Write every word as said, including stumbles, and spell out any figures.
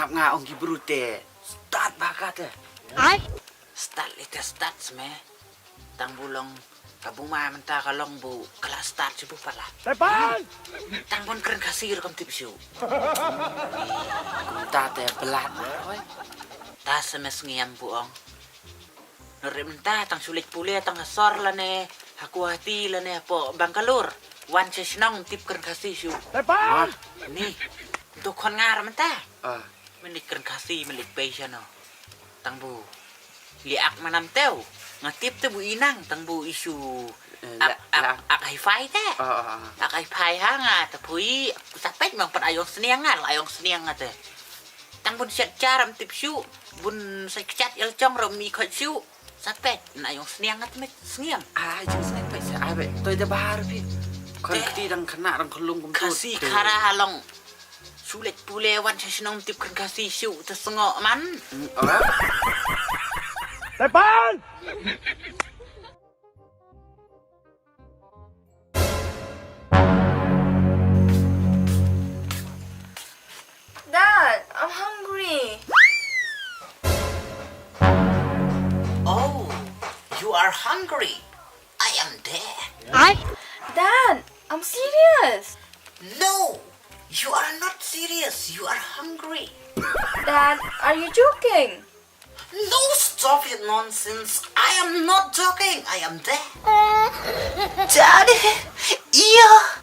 Ap nga ong ki bru te start ba ka te. Ai. Start li te start sme. Tang bu long ka bu ma mynta ka long bu kala start si bu pala. Tepan. Tang bun kren Khasi rukom tip siu. Mynta te belat ma oi. Ta sme sngiam bu ong. Nore mynta tang sulit pule tang asor lane ha Guwahati lane po Bangalore. Wan se shnong tip kren Khasi siu. Tepan. Ni. Tu khon ngar mynta. Ah. Melik kren Khasi melik pei shano. Tang bu. Li ak manam teu. Nga tip te bu inang tang bu isu. Eh, ak, la, ak, la. Ak hi-fi te. Ah, ah, ah. Ak hi-fi ha nga te pui. Sapet mang pan ayong sniang nga, ayong sniang nga te. Tang bun siat charam tip siu. Bun sai kchat el chong rom mi khot siu. Sapet na ayong sniang nga te met sniang. Ah, jing sniang pet sa abe. Toi da bahar pi. Kon kti dang kena dang kelung kum tu. Khasi khara halong. Sulit pule wan sa shnong tip kren Khasi siu te sngok man. Tepan. Dad, I'm hungry. Oh, you are hungry. I am there. I Dad, I'm serious. No, you are not serious. You are hungry. Dad, are you joking? No, stop it nonsense. I am not joking. I am there. Daddy, yeah.